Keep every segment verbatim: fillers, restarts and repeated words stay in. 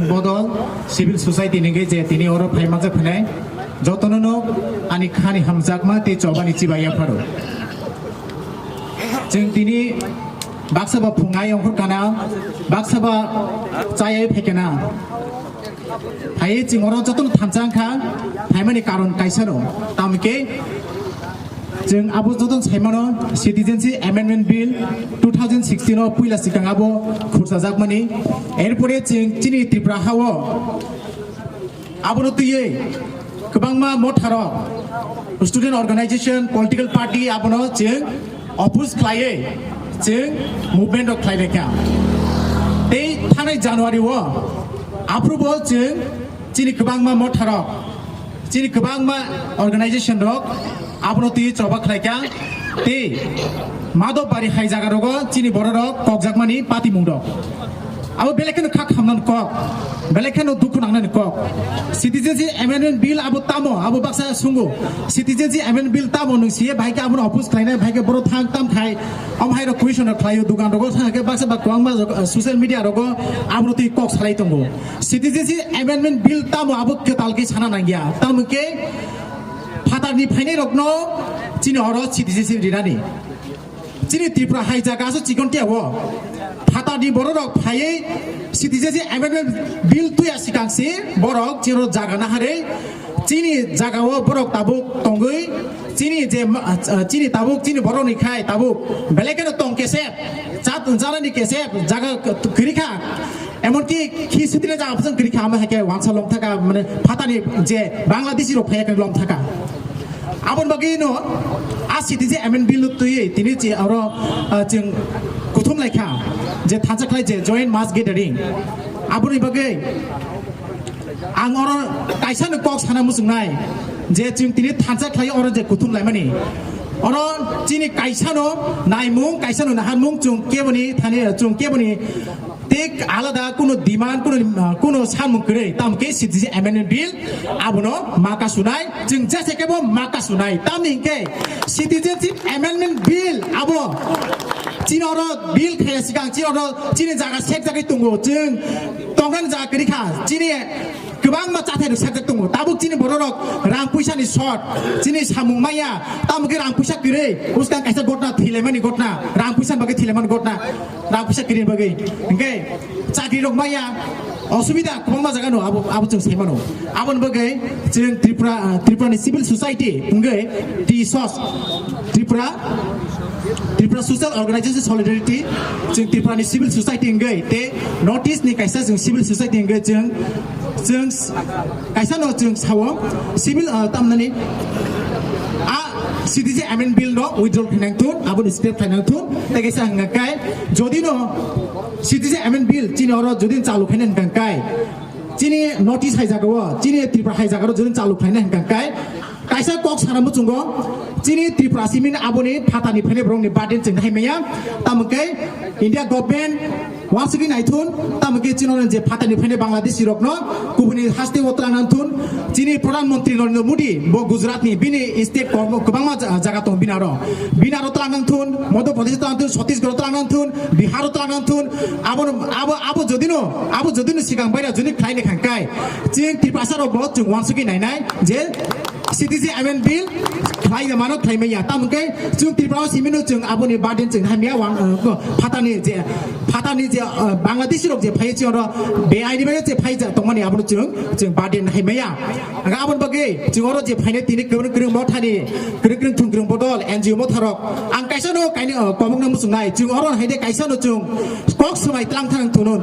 Bodol civil society ni je tini oro phaima je phinai jotono no ani khani hamjakma tei chobani chibai yapharo. Chwng tini baksa ba phungai ongkhor kana, baksa ba chayai phaikana. Phaiwi chwng oro jotono thansa wngkha, phaimani karon kaisano. Tamokhe chwng abo jotono saimano Citizenship Amendment Bill two thousand sixteen o puila swkang abo khurchajakmani. Erpore chwng chini Tripura hao abono twiwi kwbangma motharok, student organization, political party abono chwng oppose khlaiwi chwng movement rok khlai laikha. Tei thanai January o aphuru bo chwng chini kwbangma motharok, chini kwbangma organization rok abono twi choba khlaikha. Tei Madhobari hai jaga rogo chini bororok kokjakmani patimung rok. Abo belai kheno kha khamnani kok, belai kheno dukhu nangnani kok. Citizenship Amendment Bill abo tamo, abo baksa sungo. Citizenship Amendment Bill tamo nwng siye bahai khe abono oppose khlainai, bahai khe boro thang tam khai. Om hai rok question rok khlaio, dukan rogo thang khe baksa ba kwbangma rok, uh, social media rogo abono twi kok salai tongo. Citizenship Amendment Bill tamo abo kwtal khe sana nangya. Tamo khe phatarni phainai rokno chini oro citizenship rinani. Chini Tripura hai jaga aswk chikon tiya o. Phatarni bororok phaiwi Citizenship Amendment Bill tuya swkang se borok chini jaga naharwi chini jaga o borok tabuk tongwi chini je ma-, chini tabuk chini borokni khai tabuk belai kheno tong kesep, chat jarani kesep jaga kwrwi kha. Emonki khi sitile jaga phasang kwrwi kha, amo hai khe wansa lom thaka, mane phatani je Bangladeshi rok phaiya khe lom thaka. Aboni bagwi no a Citizenship Amendment Bill twiwi tini chi oro, ah, chwng kuthum lai kha je thansa khlai je joint mass gathering. Aboni bagwi ang oro kaisa no kok sana muchungnai je chwng tini thansa khlai oro je kuthum laimani. Oro chini kaisa no naimung, kaisa no naharmung chwng keboni thani, chwng keboni Tik alada kuno demand, kuno, kuno samung kwrwi, tamo khe Citizenship Amendment Bill abono ma kasunai, chwng jese khe bo ma kasunai. Tamni hinkhe Citizenship Amendment Bill abo chini oro bill khaya swkang chini oro chini jaga sekjagwi tongo, chwng tongna jaga kwrwi kha, chini kwbangma chathai rok sekjak tongo. Tabuk chini bororok rang puisa ni short, chini samung maya, tamo khe rang puisa kwrwi, uskang kaisa gotna thwilaimani gotna, rang puisa bagwi thwilaimani gotna, rang puisa kwrwi bagwi. Hinkhe chakri rok maya, osubida kwbangma jaga no abo, abo chwng sai mano. Aboni bagwi chwng Tripura, ah, Tripura ni civil society wngwi T sos, Tripura, Tripura Social Organization Solidarity, chwng Tripura ni civil society wngwi te North East ni kaisa chwng civil society wngwi chwng Chwng s-, kaisa no chwng sao, civil, ah, tamnani a Citizenship Amendment Bill no withdraw khainang thun, aboni step khainang thun, tei kaisa hwnka kai, jodi no Citizenship Amendment Bill chini oro jodi chalu khaina hwnka kai, chini notice hai jaga o, chini Tripura hai jaga o jodi chalu khaina hwnka kai, kaisa kok sana muchungo, chini Tripura simin aboni phatani phene borokni burden chwng hai maya, tamo khe India government wansugwi naithun, tamo khe chini je phatani phene Bangladeshi rokno kubuni haste o twlang nang thun, chini Pradhan Mantri Narendra Modi bo Gujarat ni bini state kwbangma ja-, jaga tong bini aro, bini aro twlang nang thun, Madhya Pradesh twlang thun, Chhattisgarh twlang nang thun, Bihar twlang nang thun, abo, abo, abo jodino, abo jodino sikang baira jodi khlai ni khangkai, chini Tiprasa rok bo chwng wansugwi nainai je Citizenship Amendment Bill khlai ya mano khlai maya. Tamo khe chwng Tripura o simi no chwng aboni burden chwng hamya wang, uh, phatani je, phatani je, uh, Bangladeshi rok je phai chwng oro be aini bai je phai ja tongmani abono chwng, chwng burden hai maya. Ang aboni bagwi chwng oro je phainai tini kwrwng kwrwng mothani, kwrwng kwrwng thwng kwrwng bodol N G O motha rok. Ang kaisa no kaini, uh, komok no muchung nai. Chwng oro hai de kaisa no chwng kok swmai tlang thang thunun.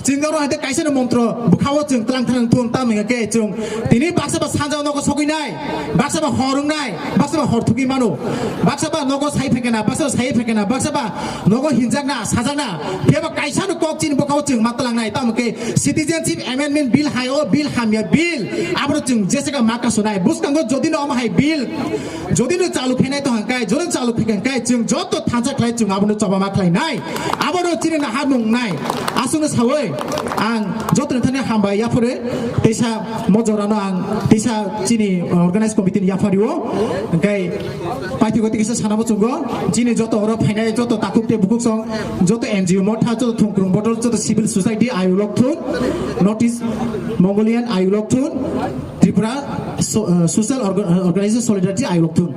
Chwng oro hai de kaisa ni montro bwkhao chwng twlang thang thung tam hingkhe chwng tini baksa ba sanja nogo sogwi nai, baksa ba hor wng nai, baksa ba hor thugwi mano, baksa ba nogo sai phaikena, baksa ba sai phaikena, baksa ba nogo hinjakna, sajakna, phiya ba kaisa ni kok chini bwkhao chwng ma twlang nai. Tamo khe Citizenship Amendment Bill hai o bill hamya bill, aboro chwng jeseka ma kasu nai. Bwskango jodi no omo hai bill, jodi no chalu khainai to hangkai, jodi no chalu khaikha hangkai, chwng joto thansa khlai chwng abono choba ma khlai nai. Abono chini naharmung nai. Aswkno sawi ang jotoni thani hambai yaphare, teisa mojorano ang teisa chini organize committee ni yaphario. Hingkai paithigo teisa sanabo chungo, chini joto oro phainai joto takhuk tei bukhuk song, joto N G O motha, joto thungkrung bodol, joto civil society ayulok thung. Mongolian Ayuloktun, Tripura so, uh, Social Orga- uh, Organization Solidarity Ayuloktun.